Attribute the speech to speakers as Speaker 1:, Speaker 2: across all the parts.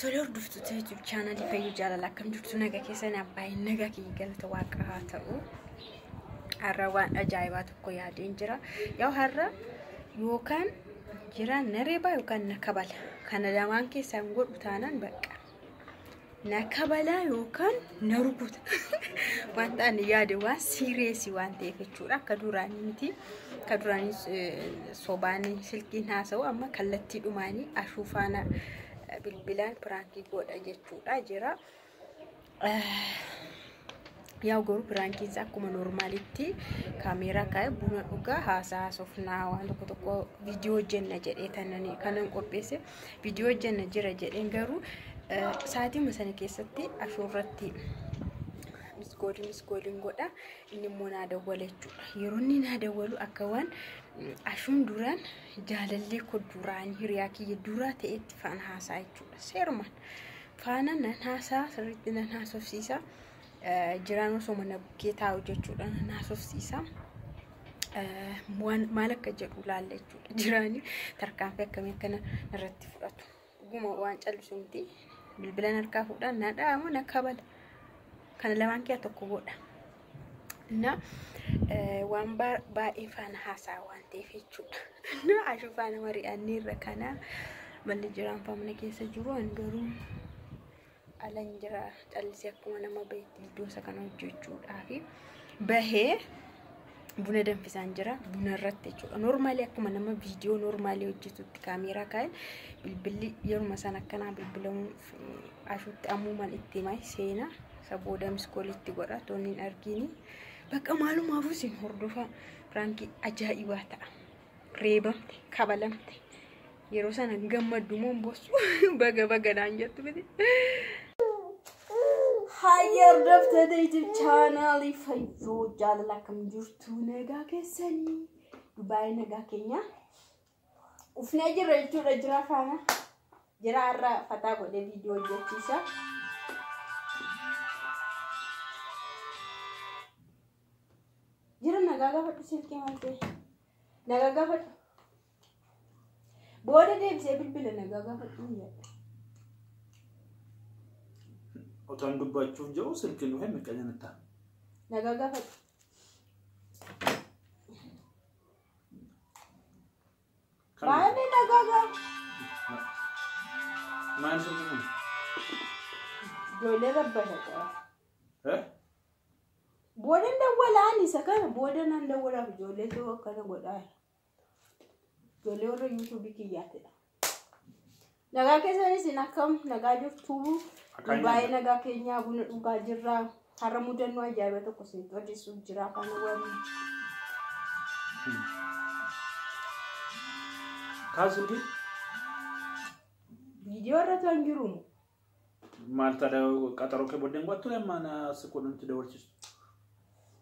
Speaker 1: Tolee hordoftoota YouTube chaanalii Fayyuu Jaalala akkam jirtu nagaa keessan abbaan nagaa kiyya galata waaqa haa ta'u. Har'a waan ajaa'ibaa tokko yaadeen jira. Yaa har'a yookaan jira na reebaa yookaan na kabala. Kana lamaan keessaan godhu taanaan bakka. Na kabalaa yookaan na rukuta. Wanta ani yaade waan siireesii waan ta'eef jechuudha. Akka duraanii miti. Akka duraanii sobaan silkiin haasa'u amma kallattii dhumaanii ashuu faana bilbilaan piraankii godha jechuudha jira. Yaa garuu piraankiinsa akkuma noormaalitti kaameeraa kaa'ee buna dhugaa haasaa haasofnaa waan tokko tokko viidiyoo hojjenna jedhee tanani kanan qopheesse viidiyoo hojjenna jira jedheen garuu sa'aatii sana keessatti ashuurratti miskooliin godha inni immoo naa dawwala jechuudha. Yeroo inni naa dawwalu akka waan ashuun duraan jaalallee koo duraan hiriyaa kiyya duraa ta'etti faana haasaa jechuudha. Seerumaan faana nan haasaa sirriitti nan haasofsiisa. Jiraan osoo mana bukkee taa'u jechuudha nan haasofsiisa. Waan maal akka jedhu laalla jechuudha. Jiraani tarkaanfii akkamii akkana irratti fudhatu. Dhuguma waan callisu miti. Bilbilan harkaa fuudhaan na dha'amu na kabala. Kana lamaan keessaa tokko godha. Na waan baay'ee faana haasaa waan ta'eef jechuudha. Na ashuu faana mari'annee irra kana malli jiraan faamna keessa jiru an garuu alan jira callisee akkuma nama bahetti iddoo isa kana hojjechuudhaafi bahee buna danfisaan jira buna irratti jechuudha. Noormaalii akkuma nama viidiyoo noormaalii hojjetutti kaameeraa kaa'e bilbilli yeruma sana akkanaa bilbilamuu ashuutti ammumaan itti himaa seenaa. Isa booda miskoolitti godha toonni hin argini. Bakka maalumaafuu isin hordofaa piraankii ajaa'ibaa ta'a. Reebamte, kabalamte. Yeroo sana gammaddu moo hin boossu? Baga baga naan jettu miti. Hayya hordoftoota YouTube chaanaalii Fayyuu Jaalala akkam jirtu nagaa keessanii? Dubaayii nagaa keenya. Ufnee jirra jechuudha jira faana. Jira har'a fataa godhee viidiyoo hojjechiisa. Jira nagaa gaafadhu silkii maal ta'e? Nagaa gaafadhu. Booda deebisee bilbila nagaa gaafadhu hin jedha.
Speaker 2: Otoon dubbachuuf jedhu silkiin dhufee miqqeenya natti ta'a.
Speaker 1: Nagaa gaafadhu. Maali nagaa gaafadhu?
Speaker 2: Maal silkiin kun?
Speaker 1: Ijoollee rabbata qaba.
Speaker 2: Eh?
Speaker 1: Booda dawwalaan isa kana booda nan dawwalaaf ijoollee ta'uu akkana godhaa. Ijoollee warra yuutuubii kiyyaatidha. Nagaa keessanis isin akkam nagaa jirtu? Baay'ee nagaa keenyaa buna dhugaa jirra. Har'a mudannoo ajaa'iba tokko isinitti odeessuuf jira afaan waliin.
Speaker 2: Kaas silkii?
Speaker 1: Viidiyoo irra kan jiru
Speaker 2: Maal ta'a qaxaroo kee booddeen qo'attu amma na si quunnamti dabarsiistu.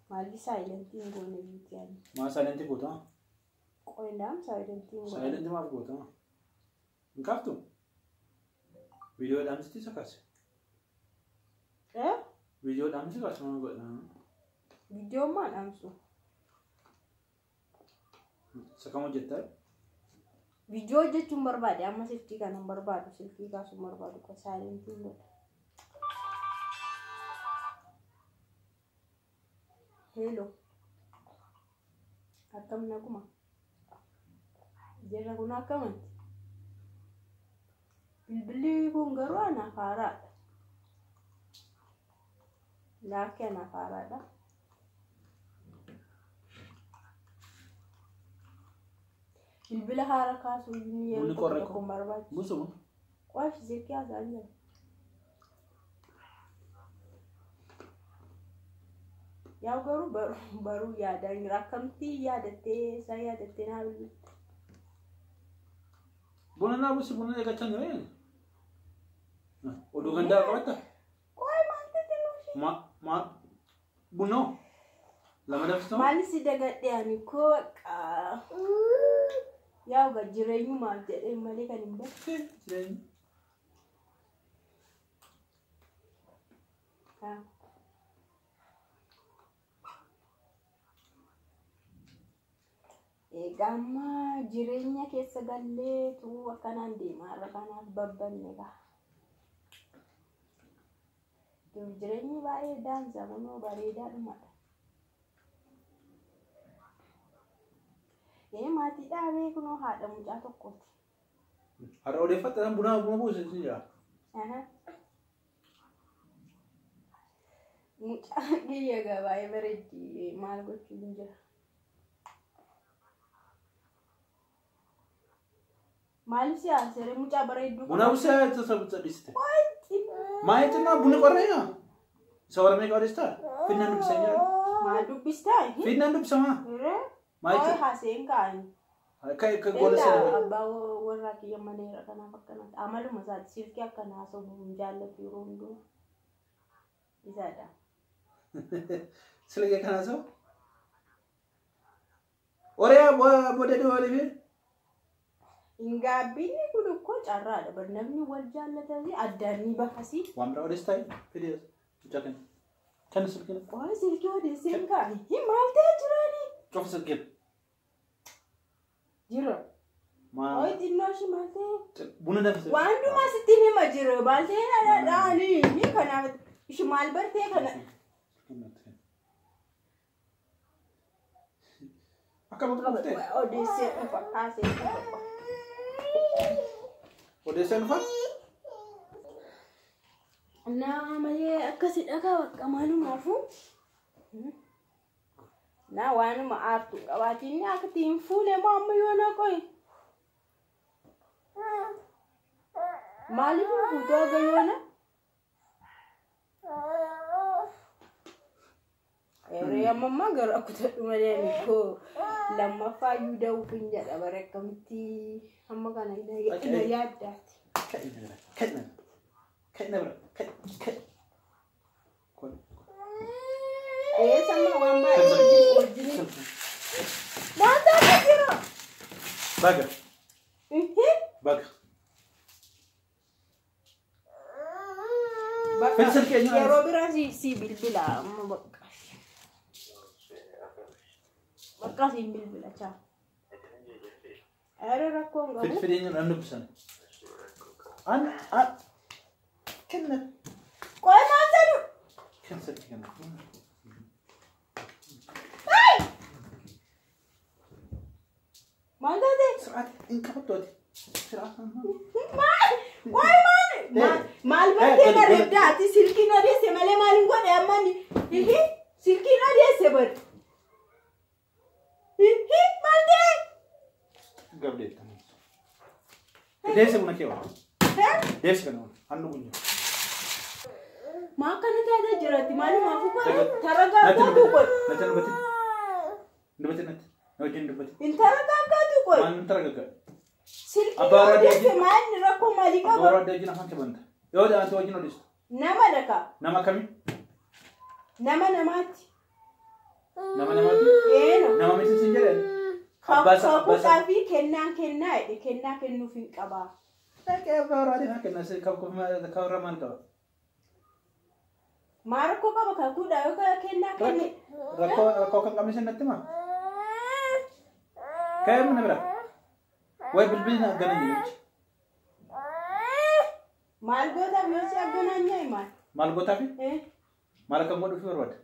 Speaker 1: Maalli saayilentii hin goone biitii
Speaker 2: Maa saayilentii goota?
Speaker 1: Qoyindaam saayilentii hin goone.
Speaker 2: Saayilentii maaf goota? Hin kaaftu? Viidiyoo dhaamsitti isa kaase.
Speaker 1: Eh?
Speaker 2: Viidiyoo dhaamsi kaase maal godha?
Speaker 1: Viidiyoon maal dhaamsu?
Speaker 2: Isa kam hojjettaa?
Speaker 1: Viidiyoo hojjechuun barbaade amma silkii kana hin barbaadu silkii kaasuun barbaadu qofa saayilentii hin godha. Hello. Akkam naguma? Jirra kun akkamatti? Bilbilli kun garuu anaaf haaraadha. Laakki anaaf haaraadha. Bilbila haara kaasuu inni yeroo
Speaker 2: Bunni
Speaker 1: tokko
Speaker 2: qorre
Speaker 1: tokko hin barbaachisu.
Speaker 2: Buusu kun?
Speaker 1: Qo'ashi silkii haasa'aa jira. Yaa garuu baruu yaadaa jira. Akkamitti yaadattee isaa yaadattee naa bilbilte?
Speaker 2: Buna naa buusi buna eeggachaa hin jiree? Oduu gandaa qabatta?
Speaker 1: Qo'ee maal ta'e nuushi?
Speaker 2: Ma ma bunoo lama danfistoo?
Speaker 1: Maali si dagadhe ani koo bakka yaa oga jireenyumaaf jedhee malee kan hin beekne.
Speaker 2: Jireenya.
Speaker 1: Egaa amma jireenya keessa galleetu akkanaan deema har'a kanaaf babbanne gaa. Jireenyi baay'ee daansa kunoo bareedaadhumadha. Maatii dhaabee kunoo haadha mucaa tokkooti.
Speaker 2: Har'a odeeffatta buna buna buuse sin jira.
Speaker 1: Mucaa kiyya egaa baay'ee bareeddi maal gochuu hin jira. Maaliif si haasa'e mucaa bareedduu
Speaker 2: Buna buusee sadhiste. Maa jechuun bunni qorreeyaa? Isa waramee qoodistaa? Finnaan dubbisee jira.
Speaker 1: Maal dubbistaa?
Speaker 2: Finnaan dubbisamaa? Maal
Speaker 1: Maal
Speaker 2: jechuudha?
Speaker 1: haasa'een kaa'ani.
Speaker 2: Akka goola sana.
Speaker 1: Abbaa warraa kiyya maneera kanaaf akkanatti amaluma isaati silkii akkana haasa'u hin jaallatu yeroo hundumaa. Isaadha.
Speaker 2: Silkii akkana haasa'u? Oree booda dhiyoo fi
Speaker 1: Hin gaabbinni kun ukkoo carraadha. Bar namni wal jaallatanii addaan ni bahasii.
Speaker 2: waan biraa odeessaa fidee mucaa kenna. Kenna silkii.
Speaker 1: Qola silkii odeesseen kaa'ani. Hin maal ta'e jiraani?
Speaker 2: Cufa silkii.
Speaker 1: Jira.
Speaker 2: Maa
Speaker 1: Qoy xinnoo ishii maal ta'e?
Speaker 2: buna danfise.
Speaker 1: Waan hundumaa sittiin hima jira. Maal ta'e dhadhaani? Ni kanaaf ishii maal bartee kana?
Speaker 2: Akka bakka dhuftee?
Speaker 1: Odeessee dhufa. Haasee dhufa.
Speaker 2: Odeessee dhufa?
Speaker 1: Naa malee akkasi dhagaa bakka maalumaafuu. Naa waanuma aartu qabaatiin akkatti hin fuune moo amma yoo na qoy. Maaliif hin fuutu haga yoona? Yeroo ammammaa garuu akkutadhu malee koo lammaffaa iyyuu da'uuf hin jedha bara akkamitti amma kana na yaaddaati.
Speaker 2: Ka'i na bira. Ka'i na bira. Ka'i na bira. Ka'i. Ka'i. Kun.
Speaker 1: Eessa amma waan baay'ee wajjin. Maal taate jira?
Speaker 2: Baga. Baga. Fedhi silkii eenyu
Speaker 1: Yeroo biraa si bilbila amma bakka. Bakka siin bilbila chaa. Yeroo rakkoon
Speaker 2: Fedhi
Speaker 1: qabu.
Speaker 2: fedhi eenyu dhaan dubbisan. An an kenna.
Speaker 1: Qoy maal jedhu?
Speaker 2: Kenna silkii kenna.
Speaker 1: Maal taate?
Speaker 2: Sir'aati hin qabattu ati. Sir'aati.
Speaker 1: Maal? Qoy maal? Maal bartee na reebdaati silkii na deesse malee maal hin godhe amma ni. Silkii na deesse bari. Maal ta'e?
Speaker 2: Gabdeetta. Deesse buna kee waa. Deesse kana waa. Hannu gunyo.
Speaker 1: Maa akkana taatee jiratti maalumaafuu qoy taragaaggaatu qoy.
Speaker 2: Natti dubbatti. Dubbatti natti. Na wajjin dubbatti.
Speaker 1: Hin taragaaggaatu qoy.
Speaker 2: Maal taragaaggaa?
Speaker 1: Silkii
Speaker 2: Abbaa
Speaker 1: na
Speaker 2: warraa
Speaker 1: deesse
Speaker 2: wajjin-
Speaker 1: maal rakkoo maalii
Speaker 2: Abbaa
Speaker 1: qaba?
Speaker 2: warraa adda wajjin afaan kee banta. Yoo ante wajjin odeessu.
Speaker 1: Nama dhaka.
Speaker 2: Nama akkamii?
Speaker 1: Nama namaatti.
Speaker 2: Nama namaatti?
Speaker 1: Eeno.
Speaker 2: Nama miti sin jedhan? Abbaa isaa abbaa isaa.
Speaker 1: Kakuudhaa fi kennaan kennaa jedhe kennaa kennuuf hin qabaa.
Speaker 2: Dhaqee abbaa warraa adeemaa kenna kawarra maal qaba?
Speaker 1: Maa rakkoo qaba kakuudhaa yoo kennaa kenne.
Speaker 2: Rakkoo rakkoo kan qabne sin natti himaa? Ka'ee mana bira. Wayi bilbilli na gana jiru.
Speaker 1: Maal gootaaf yoo si agganaanyaa maal?
Speaker 2: Maal gootaafi? Maal akkam godhuufi barbaada?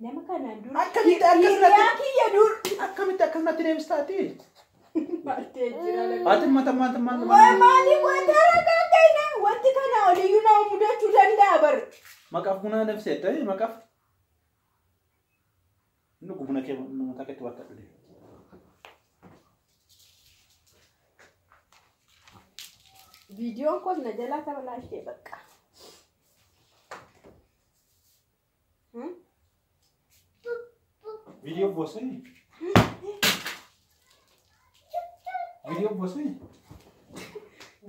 Speaker 1: Nama kanaan dur.
Speaker 2: Akkamitti akkas
Speaker 1: Hiriyaa kiyya dur.
Speaker 2: Akkamitti akkas natti deebistaati?
Speaker 1: Maal ta'e jira laga.
Speaker 2: Ati mata mata mata
Speaker 1: Qoy maali goota ragaagayna wanti kana oliyyuu nama mudachuu danda'a bar.
Speaker 2: Maqaaf buna nafseetta maqaaf. Inni buna kee mataa keetti bakka dhude.
Speaker 1: Viidiyoon koos na jalaa tabalaashee bakka.
Speaker 2: Viidiyoo boosee? Viidiyoo boosee?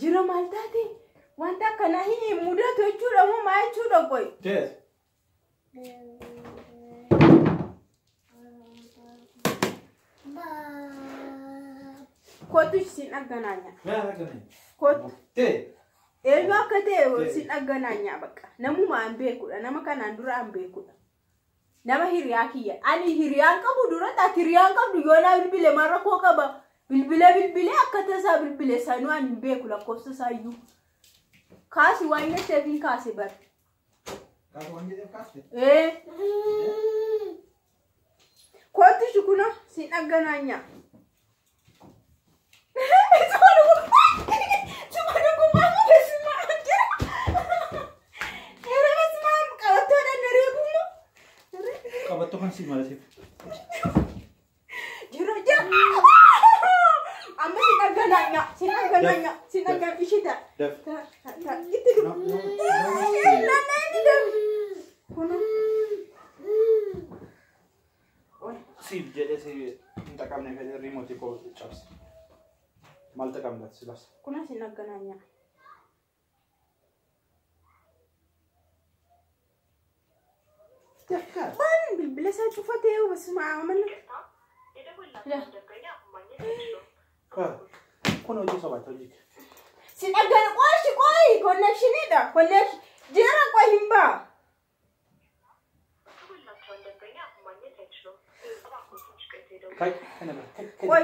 Speaker 1: Jira maal taate? Wanta akkanaa hin mudatu jechuudha moo maal jechuudha qoy?
Speaker 2: Tees.
Speaker 1: Kootu siin dhaganaanya.
Speaker 2: Maa argame?
Speaker 1: Kootu.
Speaker 2: Tee.
Speaker 1: Eenyu akka ta'e siin dhaganaanya bakka. Namuma an beekudha. Nama kanaan dura an beekudha. Nama hiriyaa kiyya. Ani hiriyaan qabu dura ati hiriyaan qabdu yoo naa bilbile maal rakkoo qaba? Bilbile bilbile akka tasaa bilbile sanuu ani hin beeku lakkoofsa isaayyuu. Kaasi waan jetteef hin kaase bara.
Speaker 2: Kaasu waan jedheef kaaste.
Speaker 1: Kootu shukuna sin aggananya.
Speaker 2: Qabattoo kan si malasiif.
Speaker 1: Jira jira. Amma sin aggananya, sin aggananya, sin aggan ishita.
Speaker 2: Daf.
Speaker 1: Ta ta itti du.
Speaker 2: No, no,
Speaker 1: Na na inni daf. Kuna.
Speaker 2: Siif jedhee si hin xaqabne fedhe riimootii koo cabse. Maal xaqabna silas?
Speaker 1: Kuna sin aggananya.
Speaker 2: Dafkaa.
Speaker 1: Waan bilbila isaa cufatee basuma amana.
Speaker 2: Kun hojii sobaati hojii.
Speaker 1: Sin aggan qoshi qoyi connectionidha. Connection jira qoy hin baa.
Speaker 2: Kai kana bara.
Speaker 1: Qoy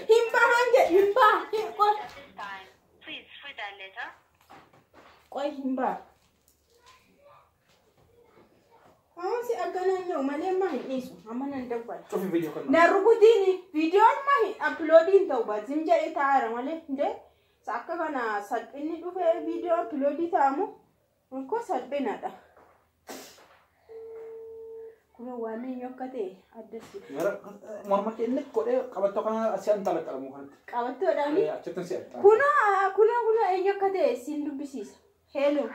Speaker 1: hin baa hanje hin baa hin qoy. Qoy hin baa. Amma si aggananya malee ma hin dhiisu amma nan dawwala.
Speaker 2: Cufi viidiyoo kana.
Speaker 1: Na rukutiini viidiyoon ma hin uploadiin ta'u baazim jedhee taa'aara malee indee akka kana salphinni dhufee viidiyoo uploadii ta'amu kun salphinadha. Kun waan eenyu akka ta'e addatti.
Speaker 2: Morma kee inni godhee qabattoo kana asii an xalaxalamu kanatti.
Speaker 1: Qabattoodhaani.
Speaker 2: Achittan si adda.
Speaker 1: Kunoo kunoo kunoo eenyu akka ta'e siin dubbisiisa. Heelo.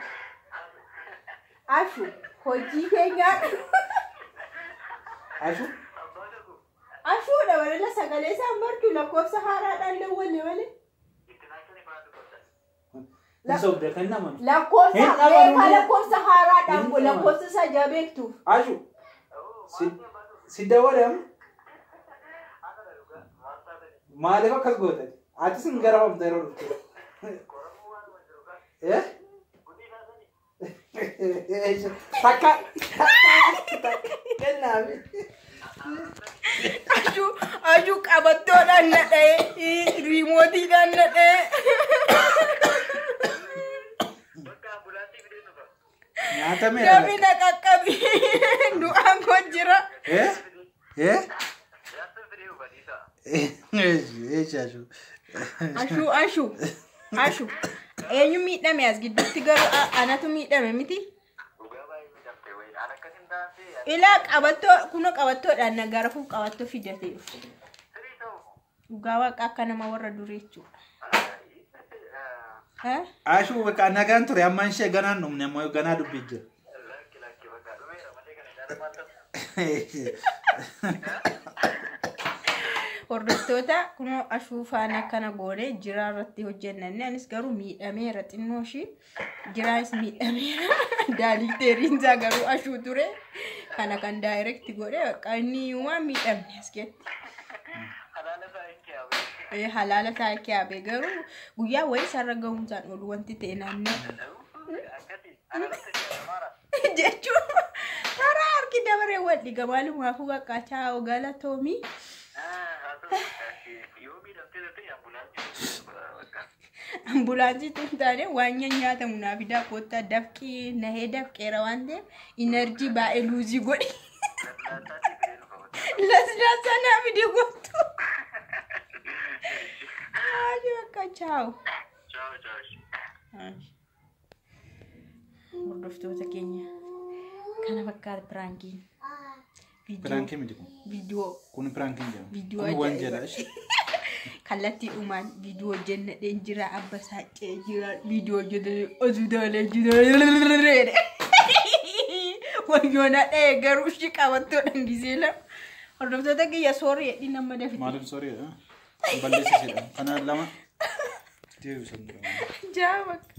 Speaker 1: Ashu hojii keenyaa.
Speaker 2: Ashu.
Speaker 1: Ashuudha walala sagalee isaan bartu lakkoofsa haaraadhaan dawwalle malee.
Speaker 2: Hin sobde kan namani.
Speaker 1: Lakkoofsa
Speaker 2: Hin dhabanu.
Speaker 1: beekaa lakkoofsa haaraadhaan
Speaker 2: Hin dhabanu.
Speaker 1: lakkoofsa isaa jabeektuuf.
Speaker 2: Ashu. Si dawwalam. Maaliif akkas gootan? Atis hin garafamta yeroo dhufte. Eh? Takka takka kennaafi.
Speaker 1: Ashuu ashuu qabattoodhaan na dha'ee riimootiidhaan na dha'ee.
Speaker 2: Nyaatameera.
Speaker 1: Namni na qaqqabi du'aan koo jira.
Speaker 2: Eh? Eh? Eeshi ashuu.
Speaker 1: Ashuu ashuu ashuu eenyu miidhame as gidduutti garuu anatu miidhame miti. Ilaa qabattoo kunoo qabattoodhaan na garafuuf qabattoo fidatee dhufe. Dhugaa waaqa akka nama warra durii jechuudha. Eh?
Speaker 2: Ashuu bakka nagaan ture ammaan ishee ganaan dhumne ammoo ganaa dubbii jira.
Speaker 1: Hordoftoota kunoo ashuu faana akkana goone jiraa irratti hojjennanne anis garuu miidhameera xinnoo ishii jiraanis miidhameera daaliiteeriin isaa garuu ashuu ture kana kan daayirekti godhe bakka inni waan miidhamne as keessatti. Halaala isaa kiyaabe garuu guyyaa wayii sarara ga'umsaan oolu wanti ta'e naannoo jechuun karaa harki dabaree wal dhiga maalumaafuu bakka chaa'oo galatoomii. Ambulaansii tun taane waan nyaatamu naa fidaa kottaa dafqii nahee dafqeera waan ta'eef inerjii baay'ee luuzii godhe. Laslaasaa naa fide kottu. Haati bakka chaawu. Hordoftoota keenya kana fakkaata piraankiin.
Speaker 2: Piraankii miti kun.
Speaker 1: Viidiyoo.
Speaker 2: Kun piraankiin jedhama.
Speaker 1: Viidiyoo
Speaker 2: Kun waan
Speaker 1: ajaa'iba.
Speaker 2: jedha.
Speaker 1: Kallattii dhumaan viidiyoo hojjennadheen jira abba saaccee jira viidiyoo hojjennadhee hospitaalee jira. Wayyoo na dha'e garuu ishii qabattoodhaan gisee lama. Hordoftoota kiyya soorii jedhii nama dafite.
Speaker 2: Maaliif soriidha? Balleessisidha. Kana lama deebisan.
Speaker 1: Jaa bakka.